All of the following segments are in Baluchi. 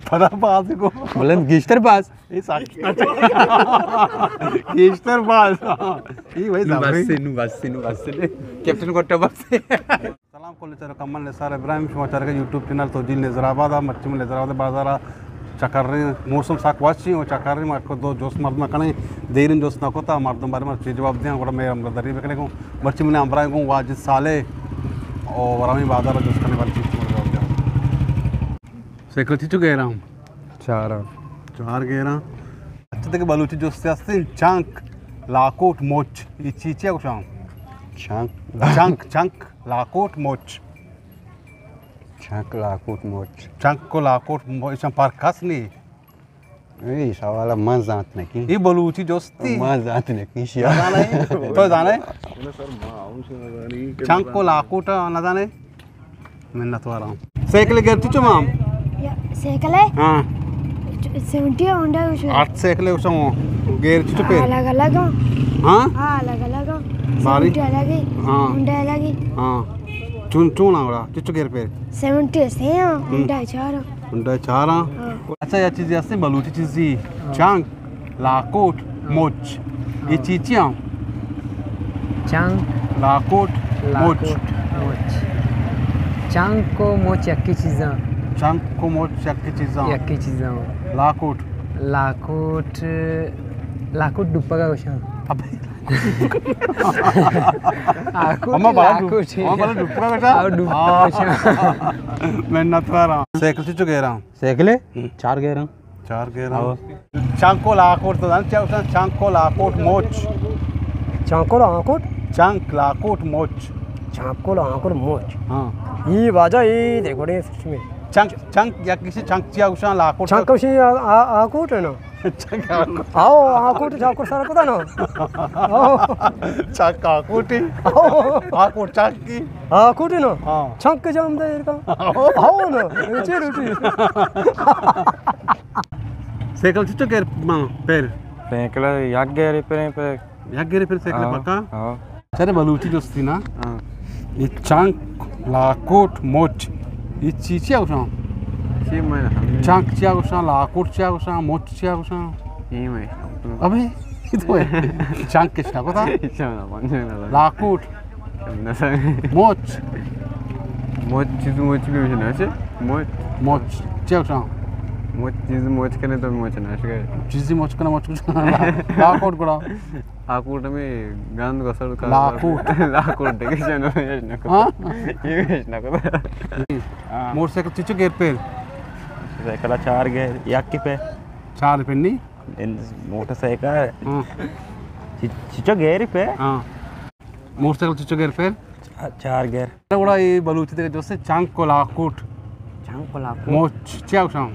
پدا باز کو۔ بلند گیشتر باز۔ اے ساک۔ گیشتر باز۔ اے بھائی نو زبری۔ بس، نو بس، نو بس۔ کیپٹن گوٹا بس۔ سلام کل چارو کمن نثار ابراہیم، شما چارگا یوٹیوب چینل توجیل نظر آباد ءَ۔ مرچی من نظر آباد بازار ءَ چکریں، موسم ساک وشی و چکریں، ما کو دو جست مردم کنیں، دیریں جست نہ کتا، مردم بارے ما چی جواب دیاں، گڑا میں ہمراہ داری بکنے کو۔ مرچی من ہمراہ کو واجد صالح او ورامی بازار جست کنے، مرچی شما جواب دیاں۔ سائیکل چی چو گیراں؟ چاراں۔ چار گیراں۔ اچھا، دیکھ بلوچی جستے ہستیں، چانک، لاکوٹ، موچ، یہ چی چی گوشاں؟ چانک۔ چانک، چانک، لاکوٹ، موچ۔ چانک، لاکوٹ، موچ۔ چانک کو لاکوٹ مو-، ایشاں فرق ہست نہیں؟ اے سوال من زانت نکی۔ یہ بلوچی جستی۔ من زانت نکی شیا۔ زانے؟ تو زانے؟ چانک کو لاکوٹ نہ زانے؟ منت وارا۔ سائیکل گرتی چو مام؟ یا، سائیکل ہے؟ ہاں۔ سیونٹی ہے، ہونڈا ہے، اس میں۔ آٹھ سائیکل ہے، اس میں۔ گیر چو پہ؟ الگ الگ ہوں۔ ہاں؟ ہاں، الگ الگ ہوں۔ باری؟ سیونٹی الگ ہے، ہاں۔ ہونڈا الگ ہے۔ ہاں۔ چون، چون آوڑا؟ چچو گیر پہ؟ سیونٹی سے ہیں، ہم۔ ہونڈا چار ہیں۔ ہونڈا چار ہیں۔ ہاں۔ اچھا، یہ چیزیں ہستیں، بلوچی چیزی۔ ہاں۔ چانک۔ لاکوٹ، ہاں۔ موچ۔ یہ ہاں۔ چیز چی ہیں؟ چانک۔ لاکوٹ، موچ۔ لاکوٹ، موچ۔ چانک کو موچ یکی چیزاں۔ چانک کو موچ یکی چیزاں۔ یکی چیزاں۔ لاکوٹ۔ لاکوٹ، لاکوٹ ڈپگا گوشاں۔ ابے۔ آکوٹ، ہما بڑا ڈپ-، لاکوٹ۔ ہما بڑا ڈپگا گوشاں۔ آ، ڈپگا ہاں۔ گوشاں۔ میں نتوارا۔ سائیکل چچو گیراں؟ سائیکل ہے؟ ہم۔ چار گیراں۔ چار گیراں۔ ہاں۔ چانکو لاکوٹ تو زان چیا گوشاں؟ چانکو لاکوٹ موچ۔ چانکو لاکوٹ؟ چانک لاکوٹ موچ۔ چانکو لاکوٹ موچ۔ ہاں۔ یہ واجہ یہ دیکھو ڈے سچ میں۔ چانک، چانک یا کسی چانک چیا گوشاں لاکوٹ؟ چانک کسی آ-، آ-، آکوٹ ہے نا؟ چانک آکوٹ۔ آؤ، آکوٹ چانکو سر کو نا۔ آؤ۔ چانک آکوٹ ہی۔ آؤ۔ آکوٹ چانک کی۔ آکوٹ ہے نا؟ ہاں۔ چانک جام دے کا۔ آؤ۔ آؤ نا، یہ چی روٹی۔ سائیکل چچو گیر ماں پیر؟ سائیکل یک گیرے پریں پہ۔ یک گیرے پر سائیکل ہاں، پکا؟ ہاں۔ چرے بلوچی جستی نا؟ ہاں۔ یہ چانک، لاکوٹ، موچ۔ یہ چی چیا گوشاں؟ چی میں ہم چانک چیا گوشاں، لاکوٹ چیا گوشاں، موچ چیا گوشاں؟ یہ میں ابے، یہ تو ہے۔ چانک کس نہ پتا؟ چانک نہ پتا۔ لاکوٹ۔ موچ۔ موچ چیز موچ بھی مجھے نہ چے۔ موچ۔ موچ۔ چیا گوشاں؟ موچ چیز موچ کنے تو موچ نہ شکے۔ چیزی موچ کنے موچ کنے۔ لاکوٹ گڑا۔ آکوٹ میں گند گسڑ کا۔ لاکوٹ۔ لاکوٹ دگہ چنو نہ کو۔ ہاں؟ یہ نہ کو۔ موٹر سائیکل چچو گیر پہ؟ سائیکل چار گیر، یک پہ۔ چار پہ نہیں؟ Motor cycle. ہاں۔ چ-، چچو گیر پہ؟ ہاں۔ موٹر سائیکل چچو گیر پہ؟ چا-، چار گیر۔ گڑا یہ بلوچی دے جو سے چانک و لاکوٹ۔ چانک و لاکوٹ۔ موچ چیا گوشاں؟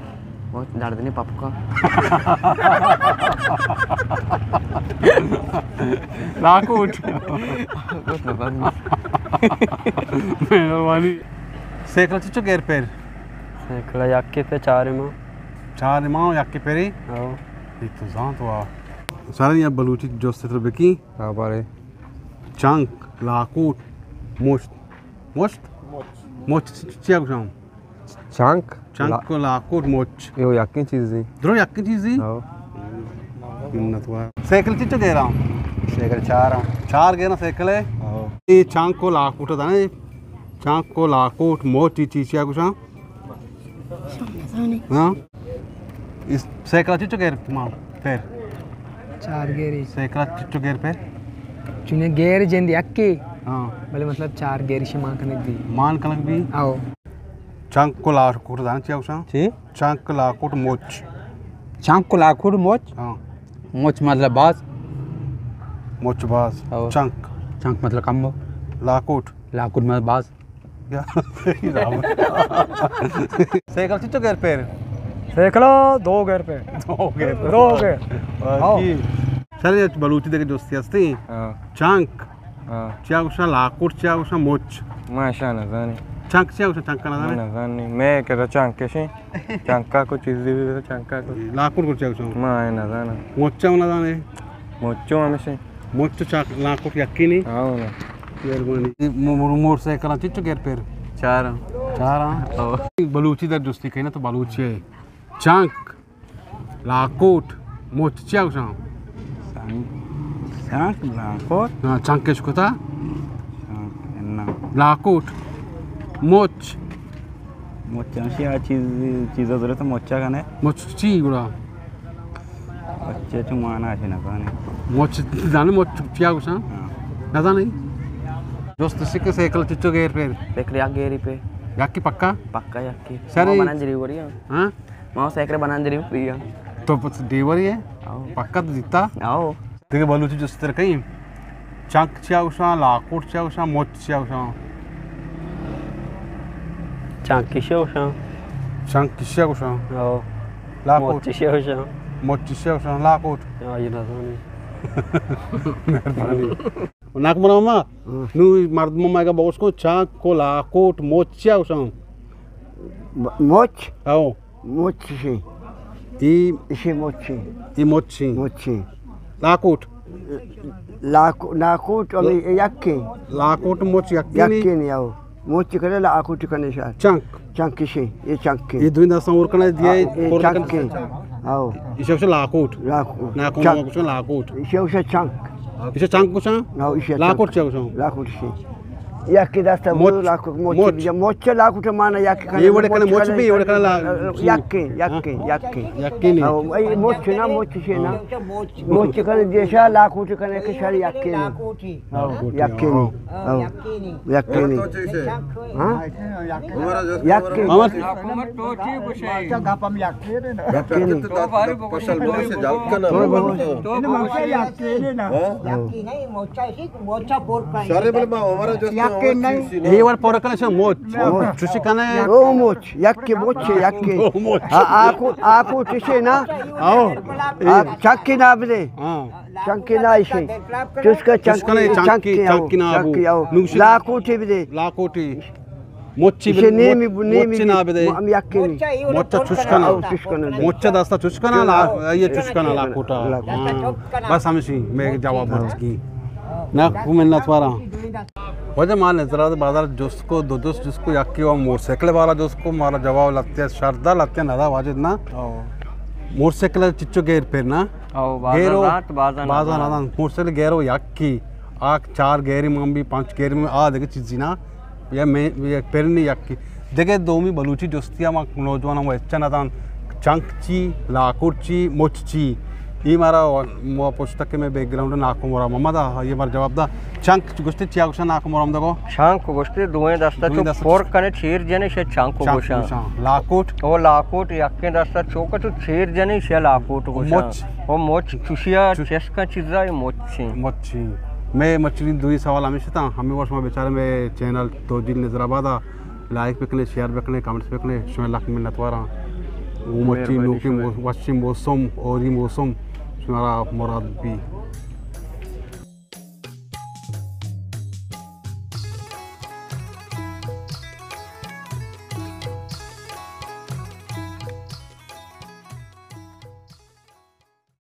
موچ دردنی پپکا۔ لاکوٹ۔ مہربانی۔ سائیکل چچو گیر پہ؟ سائیکل یک پہ چار ماں۔ چار ماں یک پہ ری؟ ہاں۔ یہ تو زانت وا۔ سارا یہ بلوچی جو سے تو بکی۔ ہاں بارے۔ چانک، لاکوٹ، مشت۔ مشت؟ مچ۔ مچ چیا گوشاں؟ چانک۔ چانک لا-، و لاکوٹ مچ۔ یو یکیں چیزی۔ درو یکیں چیزی؟ ہاں۔ منت وار۔ سائیکل چچو گیراں؟ سائیکل چار ہاں۔ چار گیراں سائیکل ہے؟ ہاں۔ یہ چانک و لاکوٹ ہے نا؟ چانک و لاکوٹ مچ یہ چیز چیا گوشاں؟ ہاں؟ اس سائیکل چچو گیر ماں پیر؟ چار گیری۔ سائیکل چچو گیر پہ؟ چونے گیر جند یکی۔ ہاں۔ بلے مطلب چار گیری شی مان کنگ بی۔ مان کنگ بی؟ آؤ۔ چانک و لاکوٹ زان چیا گوشاں؟ چی؟ چانک لاکوٹ مچ۔ چانک و لاکوٹ مچ؟ ہاں۔ مچ مطلب باز؟ مچ باز۔ آؤ۔ چانک۔ چانک مطلب کم ہو۔ لاکوٹ۔ لاکوٹ مطلب باز۔ سائیکل چچو گیر پہ؟ سائیکل دو گیر پہ۔ دو گیر پہ۔ دو گیر۔ ہاں۔ سر، یہ بلوچی دے جستی ہستی۔ ہاں۔ چانک۔ ہاں۔ چیا گوشاں، لاکوٹ چیا گوشاں، مچ۔ ما اشاں نہ زانی۔ چانک چیا گوشاں، چانک نہ زانی؟ نہ زانی۔ میں کہ تو چانک کشیں۔ چانکا کو چیز دی تو چانکا کو۔ لاکوٹ کو چیا گوشاں؟ ما نہ زانا۔ مچا نہ زانے۔ مچو ہمیشہ۔ مچ چاک لاکوٹ یکی نہیں؟ ہاں نا۔ مہربانی۔ مو-، مو-، موٹر سائیکل چچو گیر پہ؟ چار۔ چار، ہاں۔ او۔ بلوچی در جستی کئی نا تو بلوچی ہے۔ چانک، لاکوٹ، مچ چیا گوشاں؟ چانک، چانک، لاکوٹ۔ ہاں، چانک اش کتا؟ چانک، نہ۔ لاکوٹ، مچ۔ مچ ہمشی آ چیز، چیزا ضرورت ہے، مچا کنے۔ مچ چی گڑا؟ مچ چو مانا اش نہ زانے۔ مچ زانے، مچ چیا گوشاں؟ ہاں۔ نہ زانے؟ دوست سکے سائیکل چچو گیر پیر؟ سائیکل یک گیری پہ۔ یکی پکا؟ پکا یکی۔ سر ما بنان جری وری ہاں۔ ہاں؟ ما سائیکل بنان جری پہ۔ تو پس ڈیوری ہے؟ آؤ۔ پکا تو جیتا؟ آؤ۔ دیگہ بلوچی جست تر کئی؟ چانک چیا گوشاں، لاکوٹ چیا گوشاں، مچ چیا گوشاں؟ چانک چیا گوشاں۔ چانک چیا گوشاں؟ او۔ لاکوٹ۔ مچ چیا گوشاں؟ مچ چیا گوشاں؟ لاکوٹ۔ آ، یہ نہ زانی۔ مہربانی۔ ناکو مرا ماما، ہاں۔ نو مردم ما اگا بگوش کو چانک کو لاکوٹ مچ چیا گوشاں؟ م-، مچ؟ او۔ مچ شی۔ ای ایشی مچی۔ ای مچی۔ مچی۔ لاکوٹ۔ لاکو-، لاکوٹ ہمیں یکی۔ لاکوٹ مچ یکی نی؟ یکی نی، او۔ مچ کنے لاکوٹ کنے شاید۔ چنک۔ چنک شی، یہ چنک۔ یہ دوی دستاں اور کنے دیا، اے اور کنے۔ چنک۔ او۔ ایشی گوشاں لاکوٹ۔ لاکوٹ۔ ناکو چنک۔ ما گوشاں لاکوٹ۔ ایشی گوشاں چنک۔ ایشی چنک گوشاں؟ او، ایشی چنک۔ لاکوٹ چیا گوشاں؟ لاکوٹ شی۔ یکی دست مچ۔ لاکوٹ مچ۔ مچ۔ مچ لاکوٹ مانا یکی کنے۔ یہ وڑے کنے مچ بھی، یہ وڑے کنے لا-، یکی، یکی، ہاں؟ یکی۔ یکی نی۔ او، اے مچ نا، مچ شی نا۔ ہاں۔ مچ کنے دیشا لاکوٹ کنے کہ شر یکی نی۔ لاکوٹ ہی۔ او، لاکوٹ ہی، یکی نی۔ ہاں۔ او، یکی نی۔ یکی نی۔ ہاں؟ یکی۔ ہمر۔ یکی نی۔ تو باری بگوش۔ تو بگوش۔ ہاں؟ یکی نی، مچ شی۔ موچا پر کنے۔ اے وڑ پر کنے شا موچ۔ موچ۔ چوشی کنے۔ او موچ، یکی موچ، یکی۔ او موچ۔ آ، آکو، آکو چوشی نا۔ آؤ۔ آ، چکی نا بدے۔ ہاں۔ چکی نا ایشی۔ چوش کا چکی، چکی، چکی نا آؤ۔ چکی آؤ۔ نوشی۔ لاکوٹی بدے۔ لاکوٹی۔ موچی ایشی بدے، نیمی موچ-، بو-، نیمی موچی نا بدے۔ ہم یکی نی۔ موچا چوش کنا۔ آؤ، چوش کنا۔ موچا دستا چوش کنا، لا-، یہ چوش کنا لاکوٹا۔ لاکوٹا۔ ہاں۔ بس ہمشی، میں جواب مرچ کی۔ ناکو منت وارا۔ واجہ ما نظرات بازار جست کو، دو دوست جست کو، یکی و موٹرسائیکل والا جست کو، مارا جواب لتے شردا لتے ندا واجد نا۔ او۔ موٹرسائیکل چچو گیر پر نا؟ او، بازار گیرو، رات، بازار بازار ندا۔ ندا۔ موٹرسائیکل گیرو یکی، آک چار گیری من بھی، پانچ گیری من، آ دگہ چیزی نا۔ یا میں، یا پرنی یکی۔ دگہ دومی بلوچی جستی ہم نوجوان ہم اچا ندان۔ چنک چی، لاکوٹ چی، مچ چی۔ ای مارا مو پوچھتا کہ میں بیک گراؤنڈ ناکو مرا محمد آ، یہ مار جواب دا۔ چنک گوشتے چیا گوشا ناکو مرا محمد کو؟ چنک گوشتے دوئیں دستا دوئیں چو دستا پر کنے چیر جنے شے چنک چنک گوشا۔ گوشا۔ لاکوٹ؟ او لاکوٹ یکیں دستا چوکا چو چیر جنے شے لاکوٹ گوشا۔ مچ؟ او مچ چوشیا چوش- چسکا چیزا مچ چی۔ مچ چی۔ میں مچلی دوئی سوال ہمیشہ تا، ہمیں وش ما بیچارے میں چینل توجیل نظر آباد آ۔ لائک بکنے، شیئر بکنے، کمنٹس بکنے، شمئے لک منتواراں۔ گوں مچی مہربانی نوکیں شمئے۔ مو-، وشیں موسم، ہوری موسم شمارا مراد بی۔